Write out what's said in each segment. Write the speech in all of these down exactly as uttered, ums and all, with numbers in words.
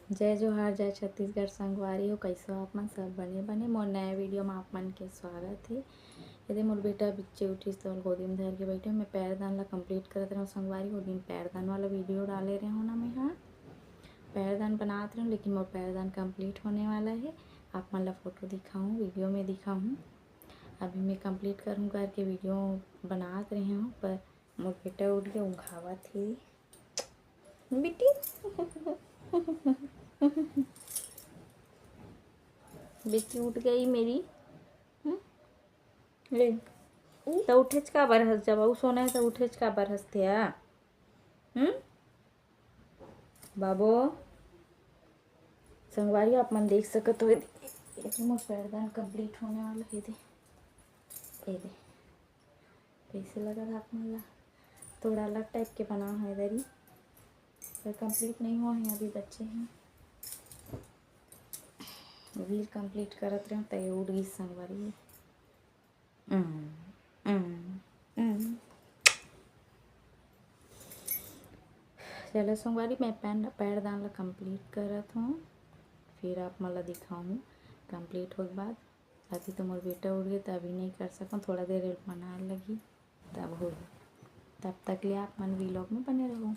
जय जोहार, जय छत्तीसगढ़ संगवारी हो, कइसे हो आप मन? सब बने बने। मोर नया वीडियो में आप मन के स्वागत हे। ये दे मोर बेटा बिच्चे उठिस तो गोदी में धर के बैठे। मैं पैरदान ला कंप्लीट करत रहूँ संगवारी, वो दिन पैरदान वाला वीडियो डाले रहूँ ना मैं, हाँ, पैरदान बनात रहूँ, लेकिन मोर पैरदान कंप्लीट होने वाला है। आप मन ला फोटो दिखाऊँ, वीडियो में दिखाऊँ। अभी मैं कंप्लीट करूँ करके वीडियो बनात रहे हूँ, पर मोर बेटा उठ के ऊँघावत हे। बेटी, बेटी उठ गई मेरी। हम्म? ले, त उठेच काबर हस? जब अउ सोना है त उठेच काबर हस ते, आ? हम्म? बाबू, संगवारी, आप मन देख सकत हो, ये दे, ये दे मोर पैरदान कंप्लीट होने वाला है। ये दे, ये दे, कैसे लगा था आप मन ला? थोड़ा अलग टाइप के बना है दरी, पर कंप्लीट नहीं हुआ है, अभी बच्चे हैं। वील कंप्लीट करत रहे तो ये उठ गई संगवारी। हम्म, हम्म, हम्म। चलो संगवारी, मैं पैन-, पैरदान ला कंप्लीट करत हूँ, फिर आप मन ला दिखाऊँ कंप्लीट होए के बाद। अभी तो मोर बेटा उठ गए, तो अभी नहीं कर सकूँ, थोड़ा देर बनाए लगी, तब होही। तब तक ले आप मन व्लॉग में बने रहो।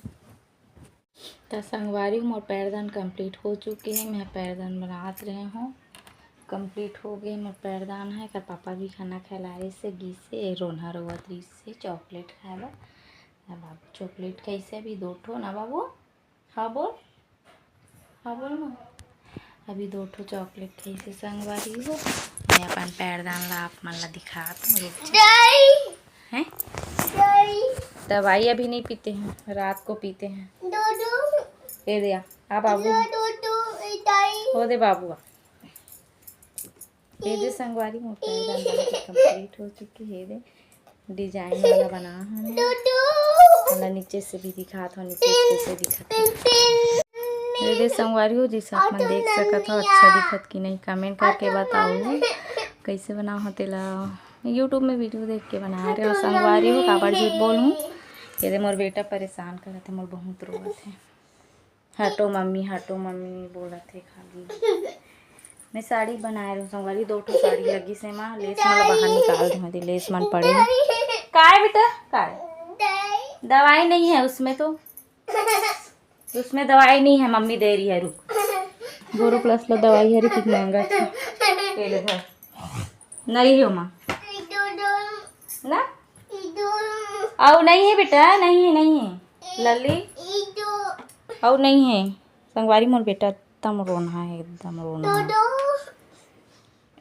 त संगवारी हो, मोर पैरदान कंप्लीट हो चुके हे। मैं पैरदान बनात रहे हूँ, कंप्लीट हो गए मोर पैरदान है। कर पापा भी खाना खिला रहे से, गिस से, रोना रोवत रही से चॉकलेट खाए बर। ना बाबू, चॉकलेट कैसे अभी दो ठो ना बाबू? हाँ बोल, हाँ बोल ना। अभी दो ठो चॉकलेट खाइसे संगवारी हो। मैं अपन पैरदान ला आप मन ला दिखात हूँ, रुक जा। दाई। हैं? दाई। दवाई अभी नहीं पीते हैं, रात को पीते हैं। दो दो। ये दिया, आ बाबू। दो दो दो, दाई। हो दे बाबू। ये दे संगवारी, मोर पैरदान बन के कंप्लीट हो चुकी है। ये दे डिजाइन वाला बना है। वाला नीचे से भी दिखात हो, नीचे से कैसे दिखत है। ये दे संगवारी हो, जैसे आप मन देख सकत हो, अच्छा दिखत कि नहीं, कमेंट करके बताओ कैसे बना हो तेला। YouTube में वीडियो देख के बना रहे हो संगवारी हो, काबर झूठ बोलूँ। ये दे मोर बेटा परेशान करत है, मोर बहुत रोवत है। हटो मम्मी, हटो मम्मी बोलत हे खाली। मैं साड़ी बनाए रहूँ संगवारी, दो ठो साड़ी लगी से माँ, लेस मन ला बाहर निकाल दे, मेरी लेस मन पड़े हे। काय बेटा, काय? दवाई नहीं है उसमें तो, उसमें दवाई नहीं है, मम्मी दे रही है, रुक। बोरो प्लस ला दवाई हरे, कितना महंगा है। ये ले धर। नहीं हो माँ। ना? अउ नहीं है बेटा, नहीं है, नहीं है। लल्ली? अउ नहीं है। संगवारी मोर बेटा एकदम रोना है, एकदम रोना है।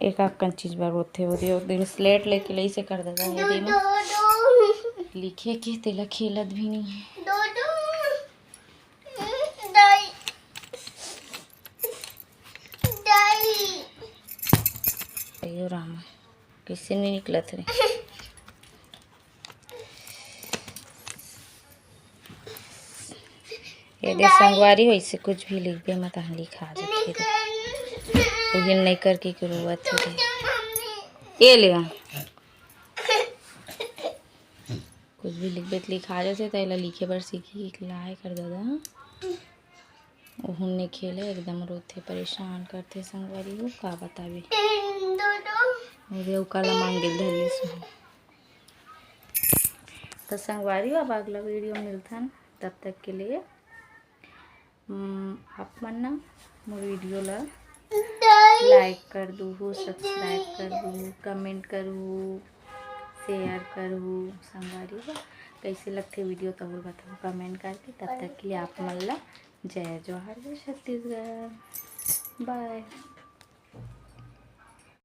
एक आध कन चीज बर रोथे, वो दे, वो दिन स्लेट लेके लइसे कर देता है, दिन लिखे के तेला खेलत भी नहीं है। दाई। दाई। अयो रामा, कैसे नहीं निकलत रे? ये दे संगवारी हो, इसे कुछ भी लिखबे मत, हाँ, लिखा देथे रे। उहिल नहीं करके के रोवत हे रे। ये ले आ। कुछ भी लिखबे त लिखा जथे, त एला लिखे बर सीखी, लाए कर दादा। उहुन ने खेले, एकदम रोथे, परेशान करथे संगवारी हो, का बताबे। अरे, अउ काला मांगे धरिस। त संगवारी हो, अब अगला वीडियो मिलथन, तब तक के लिए, हम्म, आप मन ना मोर वीडियो ला लाइक कर दूहू, सब्सक्राइब कर दूहू, कमेंट करहू, शेयर करहू। संगवारी हो, कैसे लगथे वीडियो, तहू बताहू कमेंट करके। तब तक के लिए आप मन ला जय जोहार, जय छत्तीसगढ़, बाय।